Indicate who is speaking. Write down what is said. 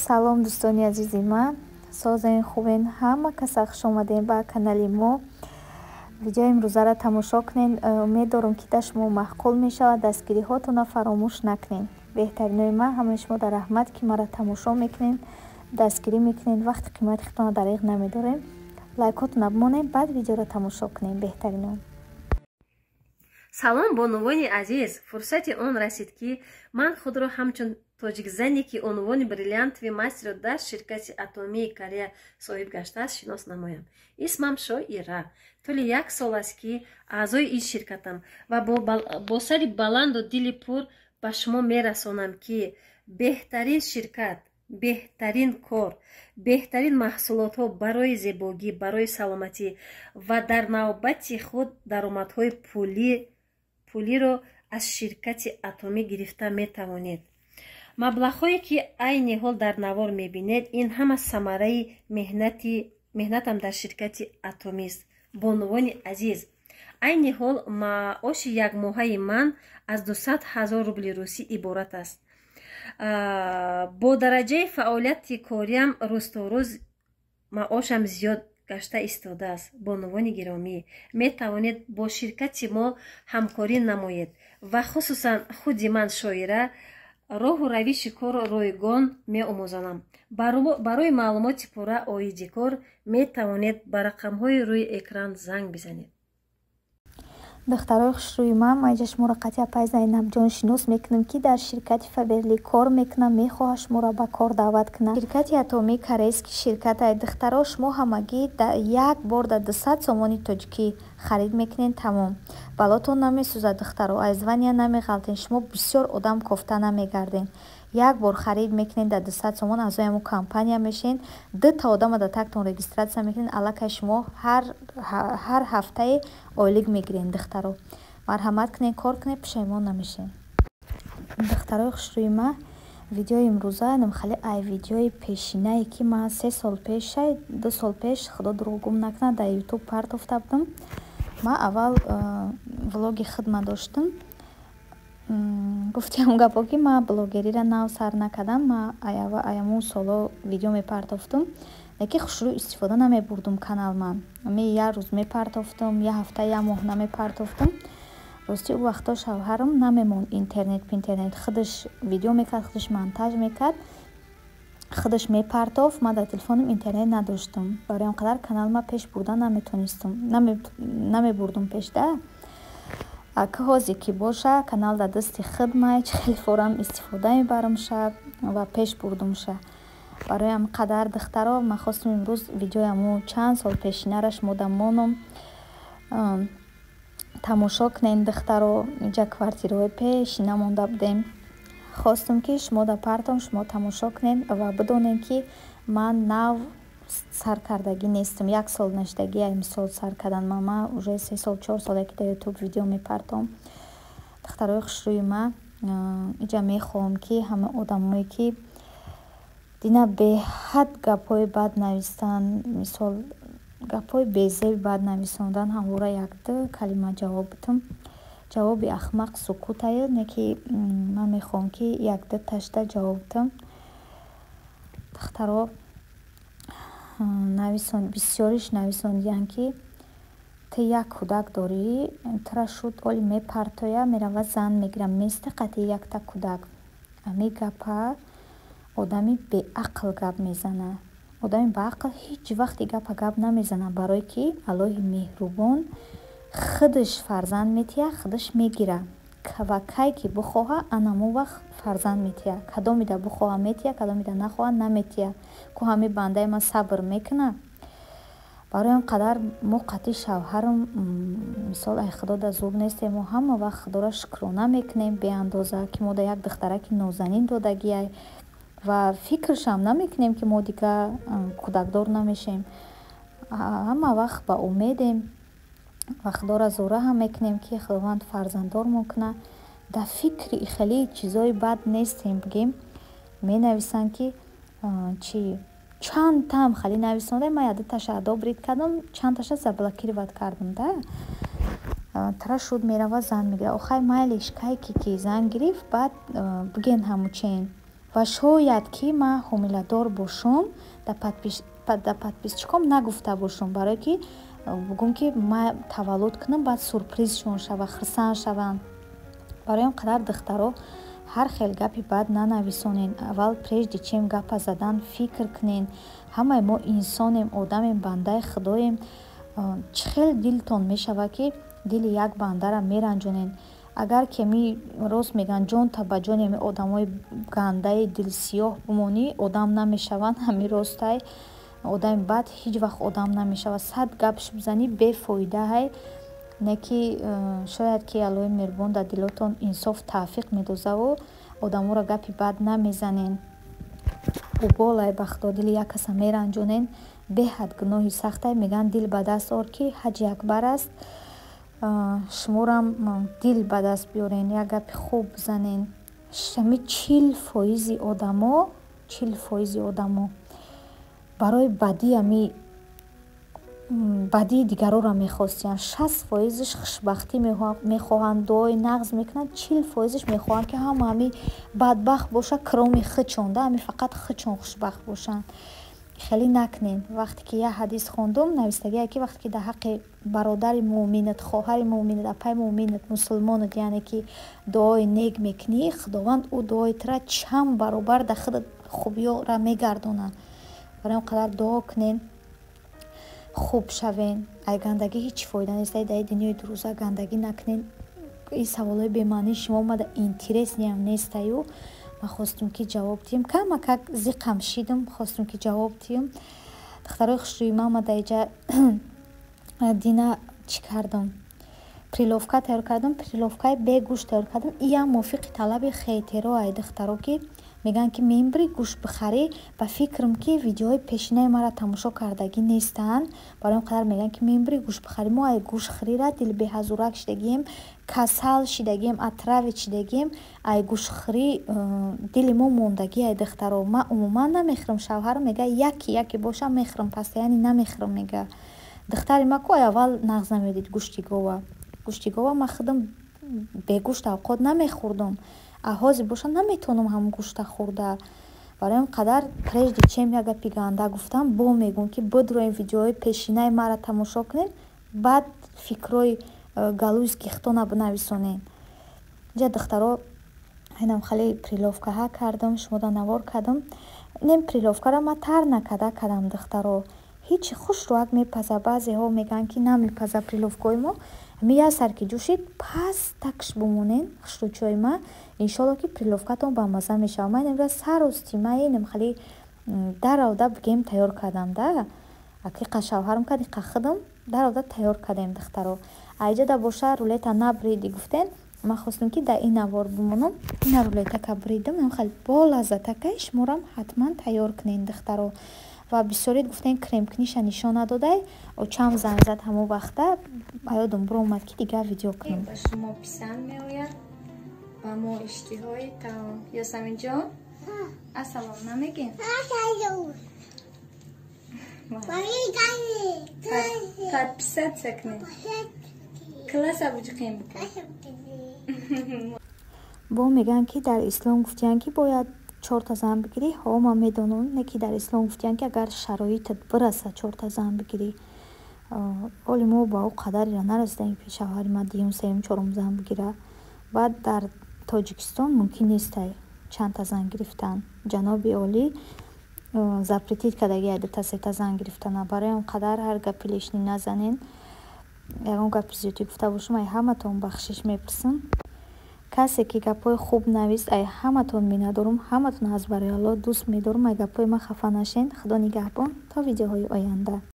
Speaker 1: Салом, дӯстони азизи ман, созен, хубен? Ҳама каса хуш омадем ба канали мо. Видеои имрӯзаро тамошо кунед, умед дорам, ки дар шумо маъқул мешавад. Дастгириҳотонро фаромӯш накунед. Беҳтаринои ман, ҳамаи шумо дар раҳмат, ки маро тамошо мекунед, дастгирӣ мекунед. Вақти қимати худтонро дариғ намедорем. Лайкотонро бимонед, баъд видеоро тамошо кунед, беҳтаринон.
Speaker 2: Салом, бонувони азиз! Фурсати он расид, ки ман худро ҳамчун тоҷикзане, ки унвони бриллиантовый мастерро дар ширкати Атомии Корея соҳиб гаштааст, шинос намоям. Исмам Шоира. Тӯли як сол аст, ки аъзои ин ширкатам ва бо сари баланду дили пур ба шумо мерасонам, ки беҳтарин ширкат, беҳтарин кор, беҳтарин маҳсулотҳо барои зебогӣ, барои саломатӣ ва дар навбати худ даромадҳои пулиро аз ширкати Атомӣ гирифта метавонед. Маблағҳое, ки айни ҳол дар навор мебинед, ин ҳама самараи меҳнатам дар ширкати Атомист. Бонувони азиз, айни ҳол маоши якмоҳаи ман аз 200 000 рубли русӣ иборат аст. Бо дараҷаи фаъолияти кориам рӯз то рӯз маошам зиёд гашта истодааст. Бонувони гиромӣ, метавонед бо ширкати мо ҳамкорӣ намоед ва хусусан худи ман, Шоира, роҳу равиши корро ройгон меомӯзонам. Барои маълумоти пурра оиди кор метавонед ба рақамҳои рӯи экран занг бизанед.
Speaker 1: Духтарои хушрӯи ман, ман инҷа шуморо қатъи апай Зайнабҷон шинос мекунам, ки дар ширкати Фаберлик кор мекунам, мехоҳад шуморо ба кор даъват кунад. Ширкати Атомӣ корейский ширкат. Духтаро, шумо ҳамагӣ як бор дар 200 сомони тоҷикӣ харид мекунед, тамом, балотон намесӯзад. Духтаро, аз звания намеғалтен, шумо бисёр одам кофта намегарден. Як бор харид мекунед дар 200 сомон, аъзои ҳамун компания мешавед, дута одама дар тактон регистрация мекунед, аллакай шумо ҳар ҳафтае ойлик мегиред. Духтаро, марҳамат кунед, кор кунед, пушаймон намешавед. Духтарои хушрӯи ман, видеои имрӯза намхали ай видеои пешинае, ки ман 3 сол пеш, 2 сол пеш, худо дурӯғ гум накунад, дар Ютуб партофта будам. Ман аввал влоги худма доштам. Гуфтиам гапо, ки ман блогериро нав сар накардам. Ман аямун солҳо видео мепартофтум, лекин хушрӯ истифода намебурдум канал. Ман ами як рӯз мепартофтум, як ҳафта, як моҳ намепартофтум. Рости, ӯ вақто шавҳарам намемонд, интернет пинтернет худаш видео мекард, худаш монтаж мекард, худаш мепартофт. Ман дар телефонам интернет надоштам, барои он қадар канал ма пеш бурда наметонистум, намебурдум пеш да. Ки ҳозир ки боша, канал дар дасти худмай, чӣ хеле форам истифода мебарамша ва пеш бурдумша. Барои ҳамин қадар, духтаро, ман хостум имрӯз видеои ҳамун чанд сол пешинара шумо да монам, тамошо кунед. Духтаро, инҷа квартираҳои пешина монда будем, хостум, ки шумо да партом, шумо тамошо кунед ва бидонед, ки ман нав саркардагӣ нестам. Як сол нашидагӣ ай мисол сар кардан. Ман уже 3 сол, 4 соле, ки дар Ютуб видео мепартом. Духтарои хушрӯи ман, инҷа мехоҳам, ки ҳама одамое, ки дина беҳад гапҳои бад навистанд, мисол гапҳои безеби бад нависондан, ҳамвора якду калима ҷавоб бидам. Ҷавоби ахмақ сукутаю, не ки ман мехоҳам, ки якду ташта ҷавоб бидам. Духтаро, нависон, бисёриш нависондиянд, ки ту як кӯдак дорӣ, тура шуд оли мепартоя, мерава, зан мегира, места қатъи якта кӯдак. Ами гапа одами беақл гап мезанад. Одами баақл ҳеҷ вақт гапа гап намезанад, барое ки Аллоҳи меҳрубон худаш фарзанд метиҳад, худаш мегирад ва кай ки бихоҳа, анамон вақт фарзанд метиҳад. Кадомида бихоҳа, метиҳад, кадомида нахоҳа, наметиҳад. Ку ҳами бандаи ман сабр мекунад. Барои он қадар мо қатъи шавҳарам, мисол, ай худо да зур нестем. Мо ҳама вақт худоро шукрона мекунем беандоза, ки мо да як духтараки нозанин додагиай, ва фикршам намекунем, ки мо дигар кӯдакдор намешем. Ҳама вақт ба умедем ва худоро зора ҳам мекунем, ки Худованд фарзанддормон кунад. Дар фикри хеле чизои бад нестем. Бигем, менависанд, ки чи чандтаам хеле нависонда, ман якдуташа одобрить кардам, чандташа заблокировать кардам да. Тара шуд, мерава, зан мегирад. Охай, майлиш, кай ки зан гирифт, баъд биген ҳамучен. Ва шояд ки ман ҳомиладор бошум, да подписчиком нагуфта бошум, барое ки бугум ки ман таваллуд кунам, баъд сюрпризшон шава, хурсанд шаванд. Барои он қадар, духтаро, ҳар хел гапи бад нанависонед. Аввал, прежде чем гапа задан, фикр кунед. Ҳамаи мо инсонем, одамем, бандаи худоем. Чӣ хел дилтон мешавад, ки дили як бандара меранҷонед? Агар ки ми рост мегӯянд, ҷонта ба ҷони ами одамои гандаи дилсиёҳ бимонӣ, одам намешаванд. Ҳами ростай, одами бад ҳеҷ вақт одам намешавад. Сад гапш бизанӣ, бефоидаҳай. Не ки шояд ки Аллоҳи меҳрубон дар дилотон инсоф тавфиқ медозаву одаморо гапи бад намезанен. Уболай, ба худо, дили як каса меранҷонен, беҳад гуноҳи сахтай. Мегӯянд, дил ба даст ор, ки ҳаҷи акбар аст. Шуморам дил ба даст биёрен, як гапи хуб бизанен. Ҳами 40% одамо, 40% одамо барои бадӣ ами бадии дигароро мехостиянд, 60%-ш хушбахтӣ мехоҳанд, дуои нағз мекунанд, 40%-ш мехоҳанд, ки ҳама ами бадбахт боша, кроми худшон да, ами фақат худшон хушбахт бошанд. Хеле накунед. Вақте ки як ҳадис хондум, навистагие ки вақте ки дар ҳаққи бародари муъминат, хоҳари муъминат, апаи муъминат, мусулмонат, яъне ки дуои нек мекунӣ, Худованд ӯ дуои тура чанд баробар дар худат хубиёра мегардонад. Барои он қадар дуо кунед, хуб шавен. Ай гандагӣ ҳеҷ фоида нест. Ай дар дунёи дурӯза гандагӣ накунед. Ин саволҳои бемаънии шумо омада, интересныйам нестаю. Ман хостум, ки ҷавоб диҳем. Камакак зиқам шидум, хостум, ки ҷавоб диҳем. Духтарои хушрӯи ман, ма дар иҷа дина чӣ кардам? Приловка тайёр кардам, приловкаи бегӯшт тайёр кардам. Иам мувофиқи талаби хейтеро ай, духтаро, ки мегӯянд, ки мембри гӯшт бихарӣ. Ба фикрам, ки видеоҳои пешинаи маро тамошо кардагӣ нестанд. Барои он қадар мегӯянд, ки мембри гӯшт бихарӣ. Мо ай гӯштхӯрира дилбеҳазурак шидагием, касал шидагием, отравить шидагием. Ай гӯштхӯрӣ дили мо мондагӣ ай, духтаро. Ман умуман намехӯрам. Шавҳарам мега, яке яке боша мехӯрам, постоянно намехӯрам, мега. Духтари ма ку ай аввал нағз намедид гӯшти гова. Гӯшти гова ман худам бегӯшт авқот намехӯрдум, а ҳозир боша наметавонам ҳамон гӯшта хӯрда. Барои он қадар, прежде чем як гапи ганда гуфтам, бо мегӯм, ки бидроем, видеоҳои пешинаи маро тамошо кунед, баъд фикрҳои галузки худтона бинависонед. Инҷа, духтаро, инам хеле приловкаҳа кардам, шумода навор кардам. Ин приловкаро ман тар накарда кардам, духтаро. Ҳечи хушрӯак мепаза. Баъзеҳо мегӯянд, ки намепаза приловкаҳои мо. Ҳами як сар ки ҷӯшид, пастакш бимонен, хушрӯчиҳои ман, иншоалло, ки приловкатон бамазза мешавад. Ман инамра саростима инам хеле даравда бигем тайёр кардам да. Иқа шавҳарам кард, иқа худам даравда тайёр кардем, духтаро. Аиҷада боша рулета набриди гуфтен. Ман хостам, ки дар ин навор бимонам. Ина рулетака бридам, хеле болаззатакай. Шуморам ҳатман тайёр кунед, духтаро. Ва бисёрит гуфтен, кремкуниша нишон надодай. Очам занг зад, ҳамон вақта ёдам биромад, ки дигар видео кунам.
Speaker 3: Ба шумо писанд меояд, ба мо иштиҳои таом. Ёсаминҷон, ассалом намегем? Подписаться кунед, класса буҷиқем.
Speaker 1: Бо мегӯянд, ки дар ислом гуфтиянд, ки бояд чорта зан бигирӣ. Ҳо, ман медонам, не ки дар ислом гуфтиянд, ки агар шароитат бирасад, чорта зан бигирӣ. Ҳоли мо ба ӯ қадареро нарасидаем, ки шавҳари ман дуюм, сеюм, чорум зан бигира. Баъд дар Тоҷикистон мумкин нестай чандта зан гирифтан. Ҷаноби олӣ запретить кардаги дута, сета зан гирифтана. Барои он қадар ҳар гапи лишний назанен. Ягон гапи зиёдӣ гуфта бошам, ай ҳаматон бахшиш мепурсам. Касе ки гапҳои хуб навист, ай ҳаматон миннатдорум, ҳаматон аз барои Аллоҳ дӯст медорам. Ай гапҳои ман хафа нашен. Худо нигаҳбон, то видеоҳои оянда.